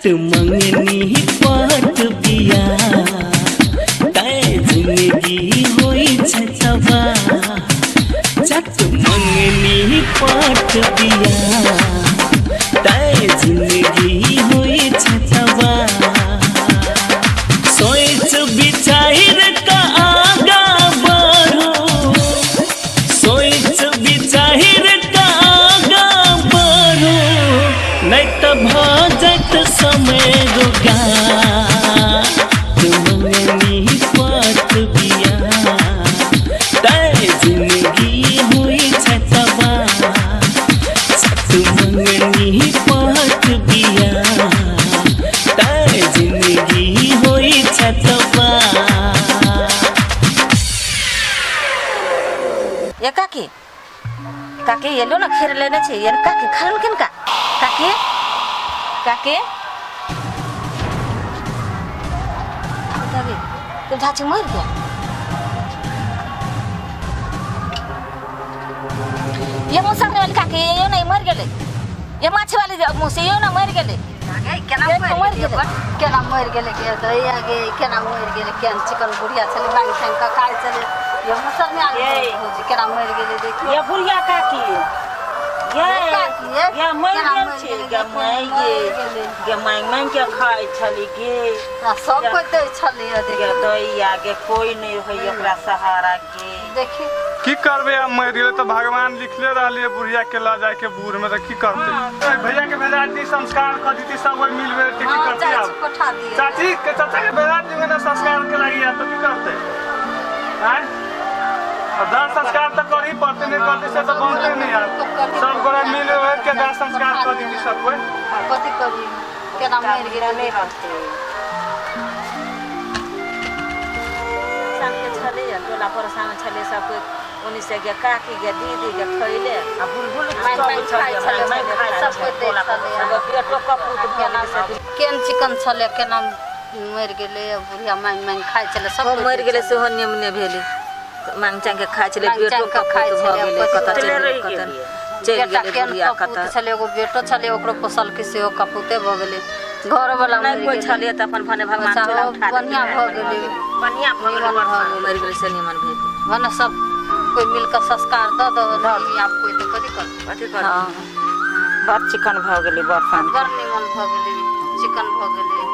चट मंगनी पट बिया तैं जिंदगी होइ छै तबाह चट मंगनी पट बिया तैं जिंदगी होइ छै तबाह सोच विचार कऽ आगाँ बढ़ू सोच विचार कऽ आगाँ बढ़ू नहि तऽ भऽ जायत समय रोगा मंगनी पट बिया तैं जिंदगी होइ छै तबाह मंगनी पट बिया तैं जिंदगी होइ छै तबाह। ये काकी काकी एलो ना खीर लेने छी ये काकी खा लेलखिन का काकी काकी काकी तो झाची मर गया ये मुसाफिर वाली काकी ये नहीं मर गेले ये माछी वाली मुसी यो ना मर गेले केना मरि गेलै केना मरि गेलै गे दैया गे केना मरि गेलै केहन चिकन बुढ़िया छलै मांगि छानि कऽ खाइ छलै ये मुसरमे आलू भौजी केना मरि गेलै देखियौ ये बुढ़िया काकी ये ये मरि गेल छै गे माय गे गे मांगि मांगि के खाइ छलै गे सब कोइ दै छलै गे दैया गे कोइ नहि होइए ओकरा सहारा गे देखी की करबै आब मरि गेलै तऽ भगवान लिखले रहलियै बुढ़िया के लऽ जाय के बूढ़ में तऽ की करतै ए, भैया के भेजा दी संस्कार कर दीती सब कोई मिल बेर के की हाँ करतै चाची आब पठा दिए चाची के चाचा के भेजा दियौ ने संस्कार के लागी आब तऽ की करतै आँय आ दाह संस्कार तऽ करही पड़तै नहि करतै से तऽ बनतै नहि आब सब गोरा मिल बैठ के दाह संस्कार कर दीती सब कोई कथी करी केना मरि गेलै नहि रहतै सामने छलै टोला पड़ोसा में छलै सब कोइ ओनी से गे काकी गे दीदी गे खैले आ बुलबुल मांगि सब मांगि खाइ छलै छलै मांगि खाइ सब छलै कोइ दै टोला छलै एगो बेटो कपूत भऽ गेलै से केहन चिकन छलै केना मरि गेलै बुढ़िया मांगि मांगि खाइ छलै सब ओ कोइ मरि दै गेलै छलै। सेहो निमने भेलै मांगि चांगि के खाइ छलै मांगि बेटो चांगि के कपूत खाइ भऽ छलै, गेलै कथी कतऽ चलि चलि गेलै रहि कतऽ गेलियै। चलि बेटा गेलै केहन बुढ़िया कपूत कतऽ छलै एगो बेटो छलै ओकरो पोसलकै सेहो कपूते भऽ गेलै घरवला नहि मरि कोइ गेलै छलै तऽ अपन भने भगवान अच्छा, चोला ओ उठा बढ़िआँ भऽ गेलै बढ़िआँ भऽ गेलै निमन भऽ गेलै मरि गेलै से निमन भेलै भने सब कोइ मिल कऽ संस्कार दऽ दऽ आब कोइ तऽ कथी करतै कथी करतै हँ बड़ चिकन भऽ गेलै बड़ बड़ निमन भऽ गेलै चिकन भऽ गेलै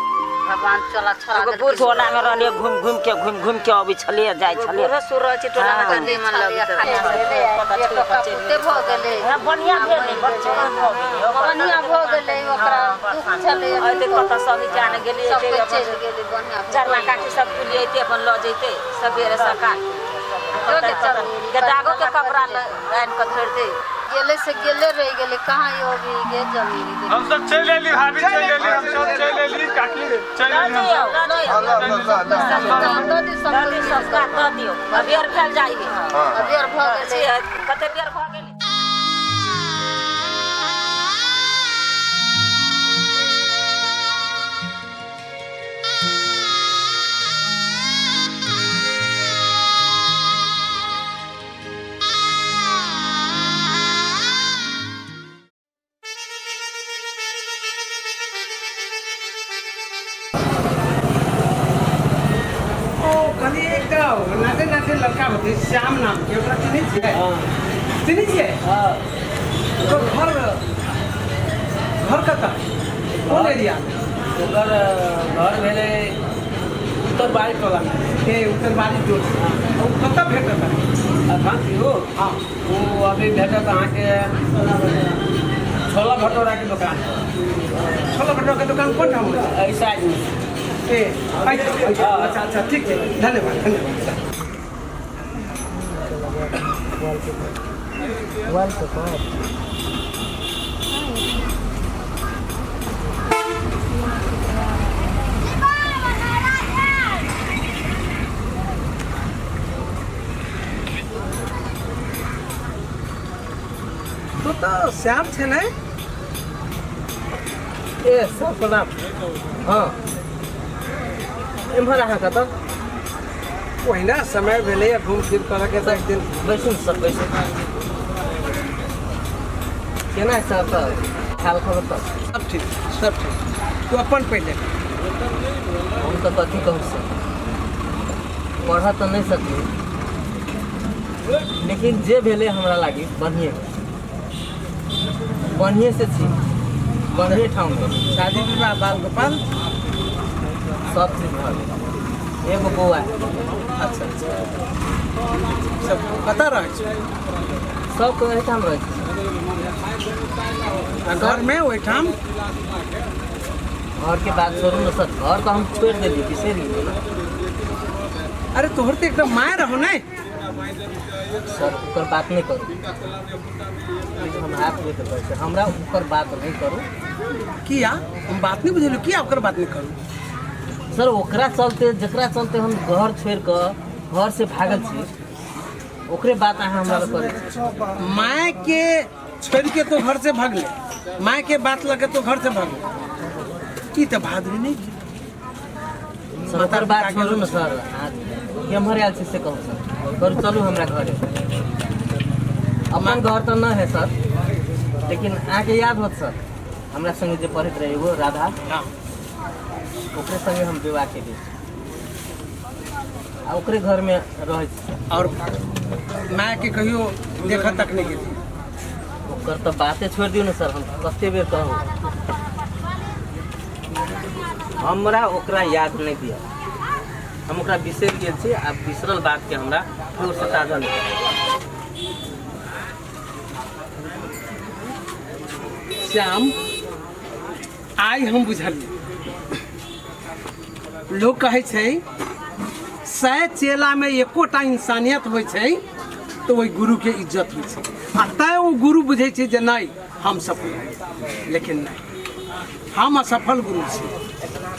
भगवान चोला छोड़ा एगो बूढ़ टोला में रहलियै घुमि घुमि के घुमि घुमि के अबै छलियै जाइ छलियै बूढ़ो सुर रहै छै टोला में तऽ निमन लगैत कपूते भऽ गेलै हँ, बढ़िआँ भेलै बड़ चिकन भऽ गेलै बढ़िआँ भऽ गेलै ओकरा दुःख छलै अयतै कतऽ सब जान गेलियै सब कोइ अपन चलि गेलै बढ़िआँ भऽ चरवा काठी सब तुलि अयतै अपन लऽ जैतै सबेरे सकाल के दागो के कपड़ा आनि कऽ धरि दे गेलै से गेले रहि गेलै कहाँ यो अभी गे जमीन हम सब चलि एली भाभी चलि एली हम सब चलि एली काकी चलि एली हम सब संस्कार दऽ दियौ अबेर भेल जाइ है अबेर भऽ गेलै कते बेर भऽ गेलै ओ कहलियै एकटा नाचे नाचे लड़का होतै श्याम नाम के ओकरा चिन्है छियै चिन्है छियै ओकर घर घर कतऽ कोन एरिया ओकर घर भेलै उत्तरबाड़ी टोलामे ए उत्तरबाड़ी टोल ओ कतऽ भेटत अखन यौ हँ ओ अभी भेटत अहाँके छोला भटोराके दोकान छोला भटोराके दोकान कोन ठाम होइ छै एहि साइडमे ए अच्छा अच्छा अच्छा ठीक छै धन्यवाद धन्यवाद तू तऽ श्याम छै ने ए सर प्रणाम हँ एम्हर अहाँ कतऽ ओहिना समय भेलैए घूम फिर करऽके तऽ एक दिन बैसू ने सर बैसू केना है सर तऽ हाल खबर तऽ सब ठीक सब ठीक तू अपन पहिले हम तऽ कथी कहू सर, पढ़ऽ तऽ नहि सकली, लेकिन जे भेलै हमरा लागी बढ़िए बढ़िए से छी, बढ़िए ठाम भेल। शादी विवाह बाल गोपाल सब चीज भऽ गेल, एगो बौआ। अच्छा अच्छा, सब कतऽ रहै छै? सबके एहिठाम रहै छै। आ घरमे ओहिठाम? घरके बात छोड़ू ने सर, घर तऽ हम छोड़ि देलियै, बिसरि गेलियै ने। अरे तोहर तऽ एकदम माय रहो ने। सर ओकर बात नहि करू प्लीज, हम हाथ जोड़ि कऽ कहै छी, हमरा ओकर बात नहि करू। किया हम बात नहि बुझलियै, किया ओकर बात नहि करू? सर ओकरा चलते, जकरा चलते हम घर छोड़ि कऽ घर से भागल छी, ओकरे बात अहाँ हमरा लग करै छी। माय के छोड़ि के तो घर से भगले, माय के बात लगे तो घर से भगले, ई तऽ बहादुरी नहि भेल। सर ओकर बात छोड़ू ने सर, अहाँ केम्हर आयल छी से कहू सर। करू चलू हमरा घरे, अपन घर तऽ नहि है सर, लेकिन अहाँके याद होत सर, हमरा संगे जे पढ़ैत रहे एगो राधा, ओकरे संगे हम विवाह केलियै आ ओकरे घरमे रहै छी सर। और माय के कहियो देखऽ तक नहि गेली? ओकर तऽ बाते छोड़ि दियौ ने सर, हम कते बेर कहू, हमरा ओकरा याद नहि दिअ, हम ओकरा बिसरि गेल छी। आ बिसरल बातके हमरा फेरसँ ताजा नहि करू। श्याम, आइ हम बुझलियै, लोक कहै छै 100 चेलामे एकोटा इंसानियत होइ छै तऽ ओहि गुरुके इज्जत होइ छै, आ तैँ ओ गुरु बुझै छै जे नहि हम सफल भेलियै। लेकिन नहि, हम असफल गुरु छी,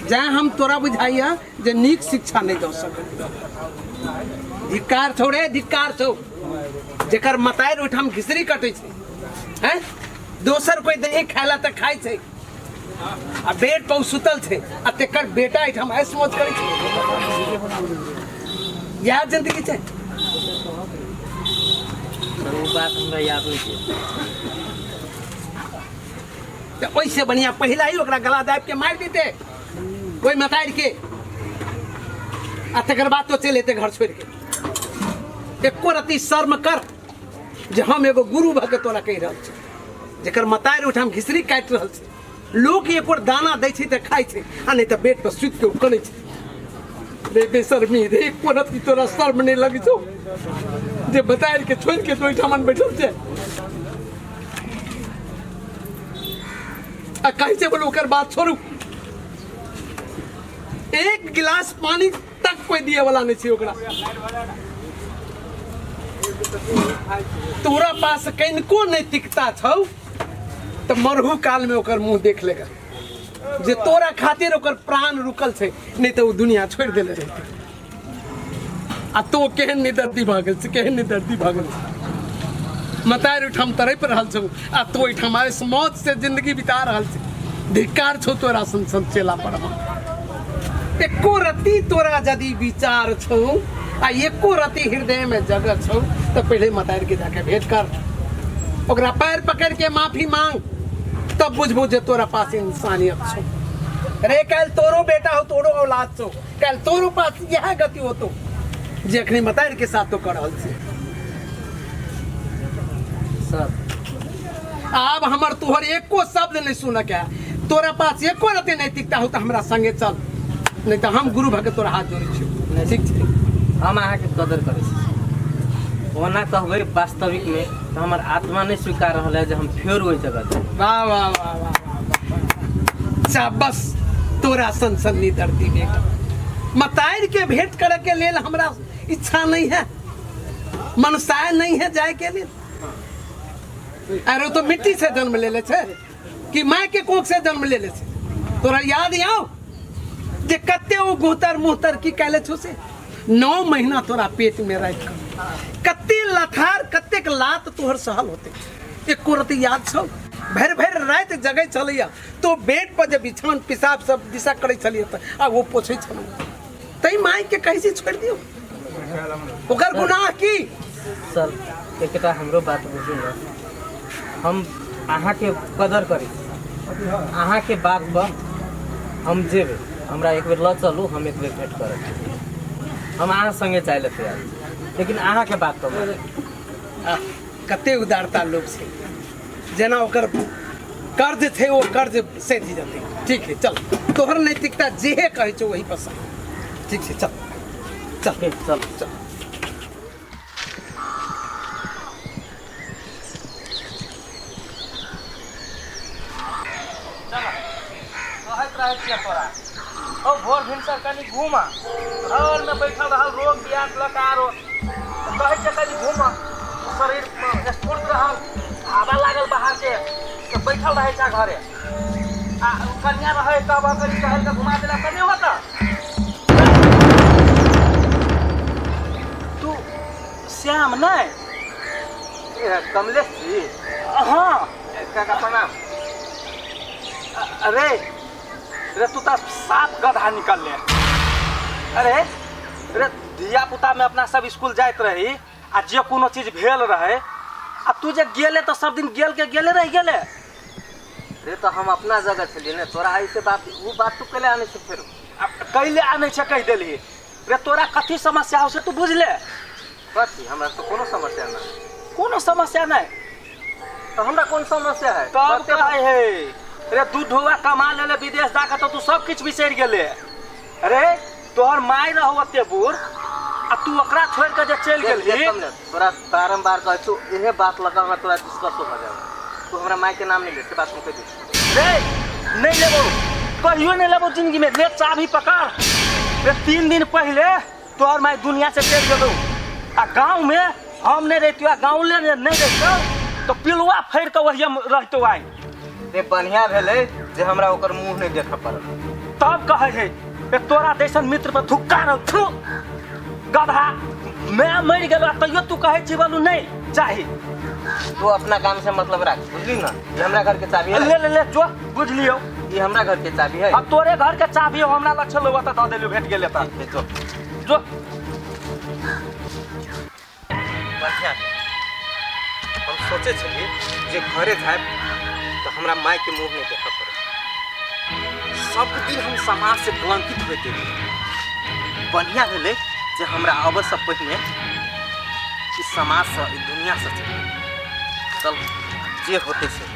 जैं हम तोरा बुझाइया जे नीक शिक्षा नहि दऽ सकल। धिक्कार छौ रे, धिक्कार छौ, जेकर मतारि ओहिठाम घिसरी कटै छै, हैं दोसर कोई दही खायला तऽ खाइ छै, आ बेड पर सुतल छै, आ तेकर बेटा एहिठाम ऐश मौज करै छै। इएह जिंदगी छै। सर ओ बात हमरा याद नहि छै। तऽ ओहिसँ बढ़िआँ पहिला ही ओकरा गला दाबि के मारि देते ओहि मतारि के, आ तकर बाद तो चलि एते घर छोड़ि के। एको रत्ती शर्म कर जे हम एगो गुरु भऽ के तोरा कहि रहल छी, जेकर मतारि ओहिठाम घिसरी काटि रहल छै, लोक एक और दाना दै छै तऽ खाइ छै, आ नहि तऽ बेड पर सुति के कनै छै। रे बेशर्मी रे, एको रत्ती तोरा शर्म नहि लगै छौ जे मतारि के छोड़ि के तो ओहिठाम बैठल छै, आ कहै छै बोलो ओकर बात छोड़ू। एक गिलास पानी तक कोई दिए वाला नहीं छै ओकरा। तोरा पास कनिको नैतिकता छौ तऽ मरहू काल में ओकर मुंह देख लेगा जे तोरा खातिर ओकर प्राण रुकल छै, नहीं तऽ ओ दुनिया छोड़ि देले रहते। आ तो केहन निदर्दी भऽ गेल छै, केहन निदर्दी भऽ गेल छै। मतारि ओहिठाम तड़पि रहल छौ आ तो ओहिठाम ऐश मौज से जिंदगी बिता रहल छै। धिक्कार छौ तोरा सन सन चेला पर। एको रत्ती तोरा यदि विचार छौ आ एको रत्ती हृदय में जगह छौ तऽ पहिले मतारि के जाके भेंट कर, ओकरा पैर पकड़ के माफी मांग, तब बुझबो जे तोरा पास इंसानियत छौ। रे काल्हि तोरो बेटा हो, तोरो औलाद छौ, काल्हि तोरो पास इएह गति होतो जे अखनी मतारि के साथ तो कर रहल छी। सर आब हमर तोहर एको शब्द नहीं सुनऽ के है। तोरा पास एको रत्ती नैतिकता हो तऽ हमरा संगे चल, नहीं तऽ हम गुरु भऽ के तोरा हाथ जोड़ै छियौ। नहि, ठीक छै? हम अहाँके कदर करै छी। ओना कहबै वास्तविकमे तऽ हमर आत्मा नहि स्वीकार रहल है जे हम फेर ओहि जगह जाउ। वाह वाह वाह वाह वाह, शाबाश तोरा सन सन निदर्दी बेटा। मतारि के भेंट करे के लेल हमरा इच्छा नहीं है, मनसाय नहीं है जाए के लेल। अरे तो मिट्टी से जन्म ले ले छे कि माय के कोख से जन्म ले ले छे? तोरा याद आओ जे कते ओ गुहतर मुहतर की कैले छो से 9 महीना तोरा पेट में राख के कते लथार कतेक लात तोहर सहल होते, एको रति याद छौ? भरि भरि राति जगै छलैया तो बेड पर जे बिछान पिसाब सब दिशा करै छलियै तऽ आ ओ पोछै छलौ, तै माय के कहै छी छोड़ि दियौ, ओकर गुनाह की? सर एकटा हमरो बात बुझू ने, हम अहाँके कदर करै छी, अहाँके बात पर हम जेबै, हमरा एक बेर लऽ चलू, हम एक बेर भेंट करब। हम अहाँ संगे जाय लए तैयार छी, लेकिन अहाँके बात तऽ मानब। आह, कते उदारता लोक छै, जेना ओकर कर्ज छै ओ कर्ज सधि जेतै। ठीक है, चल, तोहर नैतिकता जेहे कहै छौ वही पर सही। ठीक छै, चल चल। ठीक, चल चल। कहैत रहै छियै तोरा ओ भोर भिनसर कनि घूम, घरमे बैठल रहल रोग बियाह लऽ कऽ आरो कहै छै कनि घूम, शरीर स्फूर्त रहल, हवा लागल बाहरके, तऽ बैठल रहै छै घरे। आ कनिया रहै तब कनि टहल कऽ घुमा देला तऽ नहि होता। तू श्याम नहि? कमलेश जी। हाँ। काका प्रणाम। अरे रे, तू तऽ साफ गधा निकल ले। अरे रे, धिया पुता में अपना सब स्कूल जाइत रही आ जे कोनो चीज भेल रहे आ तू जे गेले तऽ सब दिन गेल के गेले रहि गेले। रे, तऽ हम अपना जगह छलियै ने, तोरा ऐसे बात ओ बात तू कैले आनै छै फेरो? आ कैले आनै छै कहि देलही। रे, तोरा कथी समस्या हो से तू बुझले? कथी? हमरा तऽ कोनो समस्या नहि। कोनो समस्या नहि? तऽ हमरा कोन समस्या है? तब कहै है रे, दू ढोआ कमा लेले विदेश जाके तऽ तू सब किछु बिसरि गेले। अरे, तोहर माय रहो ओते बूढ़ आ तू ओकरा छोड़ि के जे चलि देख, देख गेलही। कमलेश, तोरा बारम्बार कहै छौ, इहे बात लऽ कऽ हमरा तोरा डिस्कस भऽ जाए। तू हमरा माय के नाम नहि ले, से बात हम कहि दै छी। रे, नहि लेबो, कहियो नहि लेबो जिंदगी में। ले चाबी पकड़। रे, 3 दिन पहले तोहर माय दुनिया से चलि गेलौ आ गाँव में हम नहि रहितियो आ गाँव ले नहि रहितौ तऽ पिलुआ फड़ि कऽ ओहिए रहितौ आइ। रे, बढ़िया भेलै जे हमरा ओकर मुँह नहि देखऽ पड़ल। तब कहै है ए, तोरा जैसन मित्र पर धुक्का रह थू गधा। मैं मरि गेलो आ तैयो तू कहै छी बोलू नहि चाही। तू अपना काम से मतलब राख, बुझली ना? ये हमरा घर के चाबी है। ले ले ले जो, बुझलियौ। ये हमरा घर के चाबी है। अब तोरे घर के चाबी हमरा लग छलौ तऽ दऽ देलियौ, भेट गेलै तऽ। ठीक है, जो। जो। बढ़िया है। हम सोचे छलियै जे घरे जायब तऽ हमरा माय के मुँह नहि देखऽ पड़त। सब दिन हम समाज से कलंकित होइत एलियै। बढ़िया भेलै जे हमरा अबै से पहिने ई समाज से, ई दुनिया से चलि। चल, जे होतै से होतै।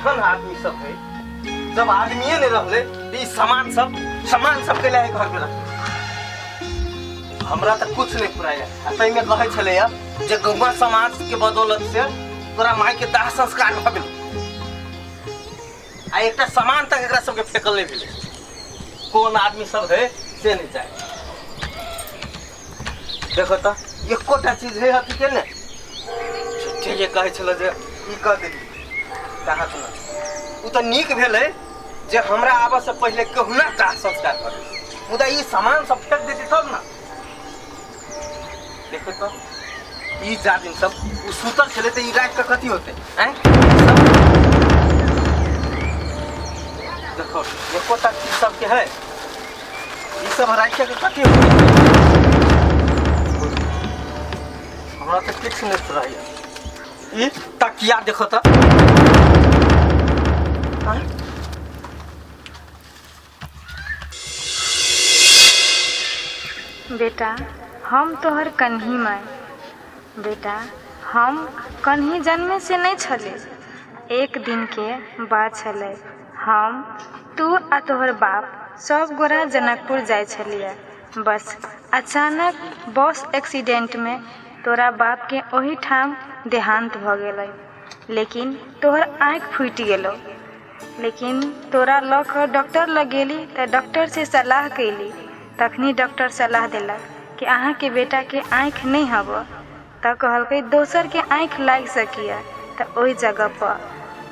एहन आदमी सब है, जब आदमीये नहीं रहले तो ई सामान सब के लिए घर में रखले। हमरा तऽ कुछ नहीं फुराया। आ ताहिमे कहै छलैया जे गौवा समाज के बदौलत से तोरा माय के दाह संस्कार भऽ गेल आ एकटा सामान तक एकरा सबके फेकल नहीं भेलै। कोन आदमी सब है से नहीं चाहे। देखो तऽ एकोटा चीज है अथी के ने झूठे जे कहै छलै जे ई कऽ देली कहाँ सुन। ओ तऽ नीक भेलै जे हमरा आबऽ से पहिले कहुना दाह संस्कार कर देली, मुदा ई सामान सब फेंक देती तब ना। देखो तऽ ई जाजिम सब ओ सुतल छलै तऽ ई राति कऽ कथी होतै? आँय, देखो एकोटा चीज सबके है, ई सब राखि के कथी होतै? हमरा तऽ किछु नहि फुराइया। ई तकिया देखो तऽ। आँय? बेटा, हम तोहर कन्ही माय। बेटा, हम कन्ही जन्मे से नहि छलै। एक दिनके बात छलै, हम तू आ तोहर बाप सब गोरा जनकपुर जाइ छलियै। बस अचानक बस एक्सीडेंटमे तोरा बापके ओहिठाम देहान्त भऽ गेलै, लेकिन तोहर आँखि फूटि गेलौ। लेकिन तोरा लऽ कऽ डॉक्टर लग गेली तऽ डॉक्टर से सलाह कैली। तखनी डॉक्टर सलाह देलक कि अहाँके बेटाके आँखि नहि हबऽ। तऽ कहलकै दोसरके आँखि लागि सकैए तऽ ओहि जगहपर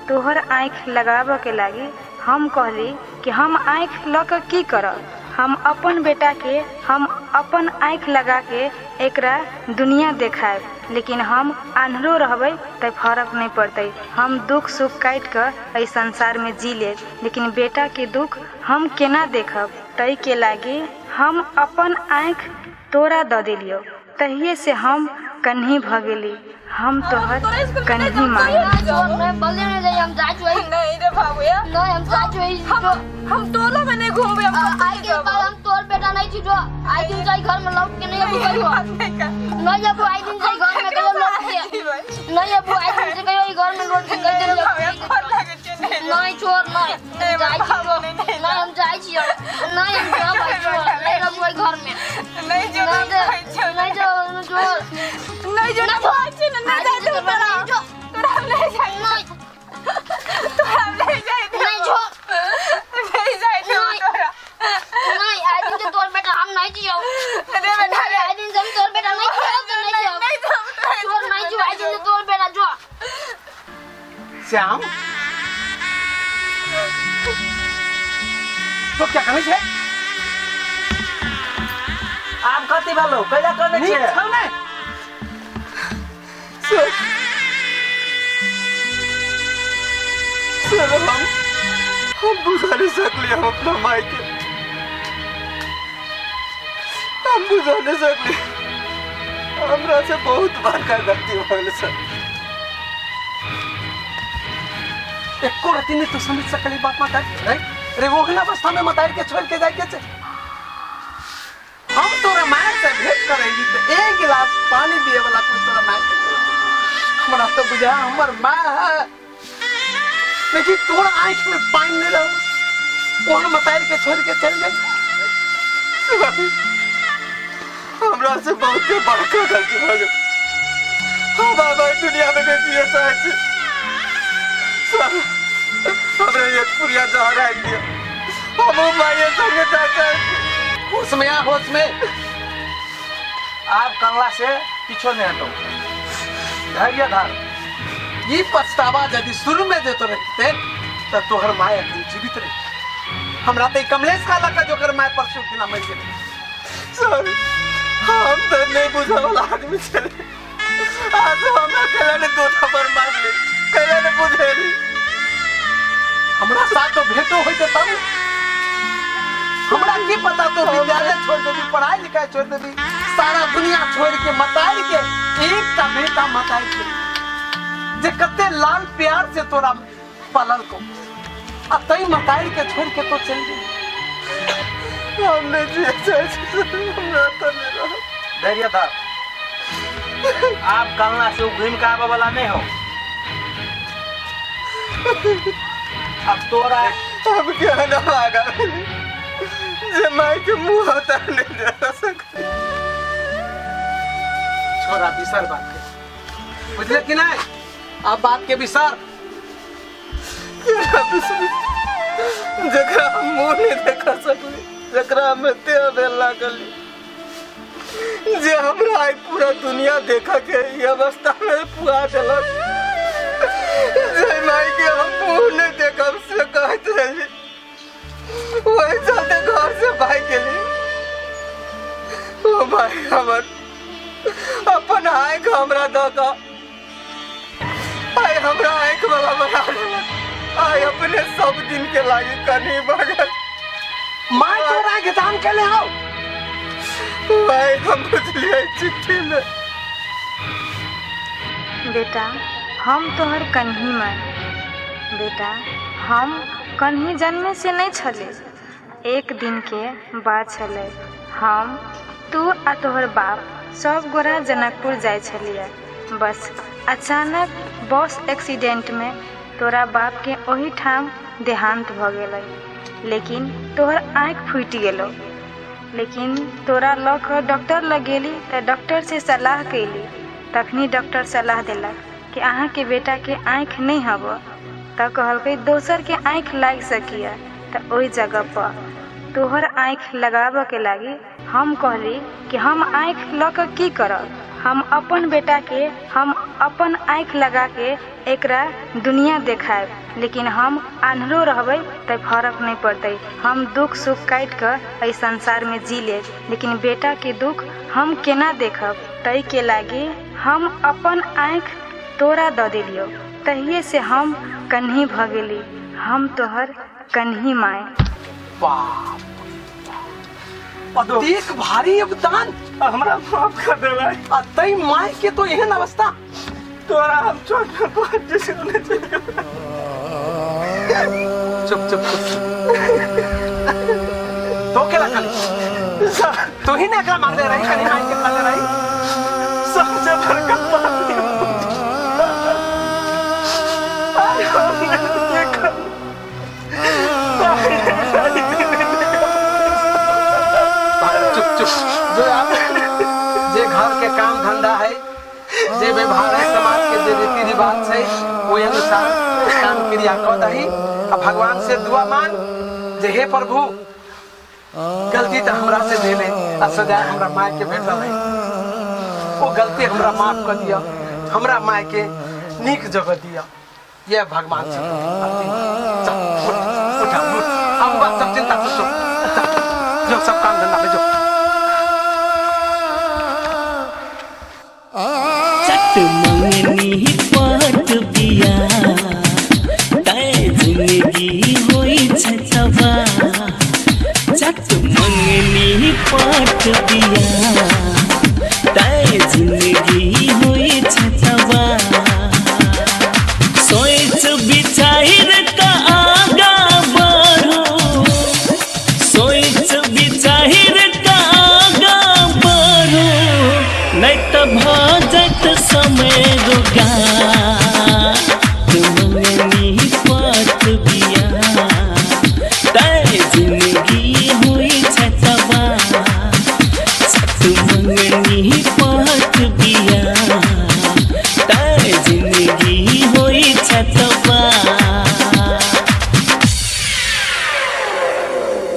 तोहर आँखि लगाबऽके लागि हम कहली कि हम आँखि लऽ कऽ की करब, हम अपन बेटाके हम अपन आँखि लगाके एकरा दुनिया देखायब, लेकिन हम आन्हरो रहबै तऽ फरक नहि पड़तै। हम दुःख सुख काटि कऽ एहि संसारमे जी लेब, लेकिन बेटाके दुःख हम केना देखब? ताहिके लागि हम अपन आँखि तोरा दऽ देलियौ। तहिए से हम कन्ही भऽ गेली। हम तोहर कन्ही माय। नहीं रे बाबू यार, नहीं हम जाय छी। हम टोलो में नहीं घूमबे। हम आई के बाद हम तोर बेटा नहीं छी जो आई दिन जाई घर में लौट के नहीं अबू कहियो। नहीं अबू आई दिन जाई घर में कहियो लौट के नहीं अबू आई दिन से कहियो ई घर में लौट के कह देलियो। नहीं छोड़ नहीं जाय छी जो नहीं हम जाय छी, नहीं हम जाय छी, नहीं रहबू ई घर में। नहीं जो नहीं नहीं जो जो नहीं जो नहीं जो नहीं जाय तोरा तोरा नहीं जाय नहीं तोरा नहीं जाय नहीं जो नहीं जाय तोरा नहीं आई दिन से तोर बेटा हम नहीं जियो। अरे बेटा रे आई दिन से हम तोर बेटा नहीं जियो तो नहीं जियो नहीं छोड़ नहीं जियो आई दिन से तोर बेटा जो। श्याम तो क्या करने छे? आब कथी भेलौ? कैला करने नीक छियै? छौ ने? सर सर हम बुझा नहीं सकली हम अपना माई के, हम बुझा नहीं सकली। हमरा से बहुत बड़का गलती हो गेल सर। एको रति नहीं तो समझ सकली बात मत रे रे ओहना अवस्था में मतार के छोड़ के जाय के छे। हम तोरा माय से भेंट करेली तो एक गिलास पानी दिए वाला कोई तोरा माय के। हमरा तो बुझा हमर माँ है, लेकिन तोरा आँख में पानी नहीं रहो, ओहन मतार के छोड़ के चल गए। हमरा से बहुत बड़का गलती हो गेल। हम बाबा दुनिया में नहीं जिए चाहै छी सर। हमरा एक पुरिया जहर आनि दिअ, हम माये संगे जाय चाहै छी। होश में आ, होश में। आब कनला से किछो नहीं हेतौ, धैर्य धर। ई पछतावा यदि शुरू में देतो रहते तो तोहर माय अखन जीवित रही। हमरा तो कमलेश काला का जोकर माय परसों दिना मर गेलै। सर हम तो नहीं बुझे वाला आदमी छलै। आज हमरा कैला ने दो थप्पड़ मारली, कैला ने बुझेली। हमरा साथ तो भेंटो होइते तब हमरा की पता तो विद्यालय छोड़ देबी, पढ़ाई लिखाई छोड़ देबी, सारा दुनिया छोड़ के मतार के एकटा बेटा मतार के जे कते लाल प्यार से तोरा पालल को आ तई मतार के छोड़ के तो चल गेल। हम नहीं जिए चाहै छी सर, हमरा तो नहीं रह। धैर्य धर। आब कनला से घूमि के आबऽ वाला नहीं हो। अब तोरा हम क्या ना आगा जे माय के मुंह होता नहीं दे सकते। छोरा बिसर बात के, बुझले कि नहीं? अब बात के बिसर। केना बिसरी जकरा हम मुंह नहीं देखा सकली, जकरा हम एते अबेला लागली, जे हमरा आई पूरा दुनिया देखा के ई अवस्था में पुआ देलक। जे माई के हम मुंह नहीं देखब से कहैत रही, वही चलते घर से भागि गेली। ओ भाई हमर अपन आँखि हमरा दऽ कऽ आइ हमरा आँखि वाला बना देलक। आइ अपने सब दिन के लागी कनी भऽ गेल। माय तोरा के दान केले हौ। भाई हम बुझलियै चिट्ठी में। बेटा हम तोहर कन्ही माय। बेटा हम कन्ही जन्मे से नहीं छले। एक दिन के बात छलै, हम तू आ तोहर बाप सब गोरा जनकपुर जाइ छलियै। बस अचानक बस एक्सीडेंट में तोरा बाप के ओही ठाम देहांत भ गेलै, लेकिन तोहर आँखि फूटि गेलौ। लेकिन तोरा लऽ कऽ डॉक्टर लग गेली तऽ डॉक्टर से सलाह कैली। तखनी डॉक्टर सलाह देलक कि अहाँके बेटाके आँखि नहि हबऽ। तऽ कहलकै दोसरके आँखि लागि सकैए तऽ ओहि जगहपर तोहर आँखि लगाबऽके लागी। हम कहली कि हम आँखि लऽ कऽ की करब, हम अपन बेटाके हम अपन आँखि लगा के एकरा दुनिया देखायब, लेकिन हम आन्हरो रहबै तऽ फर्क नहि पड़तै। हम दुख सुख काटि कऽ एहि संसारमे जी लेब, लेकिन बेटाके दुख हम केना देखब। ताहिके लागी हम अपन आँखि तोरा दऽ देलियौ। तहिए से हम कन्ही भऽ गेली, हम तोहर कन्ही माय। बाप, अतेक भारी योगदान, हमरा माफ कर दे भाई। आ तै माय के तो एहन अवस्था। तोरा हम छोड़ के बहुत जैसे नहीं चल। चुप चुप चुप, तो के रखल तू ही ना एकरा मारले रही, कनी माय के मारले रही। सबसे बड़का पापी अरे हम ये कर। चुप चुप, जो आप जे घर के काम धंधा है, जे व्यवहार है, समाज के जे रीति रिवाज है, ओहि अनुसार काम क्रिया कऽ दही आ भगवान से दुआ मान जे हे प्रभु, गलती तऽ हमरा से भेलै आ सजा हमरा माय के भेटल है, ओ गलती हमरा माफ कऽ दिअ, हमरा माय के नीक जगह दिअ। यह भगवान से चल, उठ उठ उठ, अब बात सब चिंता से चुप, चल, जो सब काम धंधा पे जो। चट मंगनी पट बिया तै जिंदगी होई छै तबाह। चट मंगनी पट बिया तै जिंदगी होई छै तबाह। सोच विचार का आगा बढ़ो, सोच विचार का आगा बढ़ो, नहीं तो भऽ जायत समय रोगा। मंगनी पट बिया तै जिंदगी होई छै तबाह। चट मंगनी पट बिया।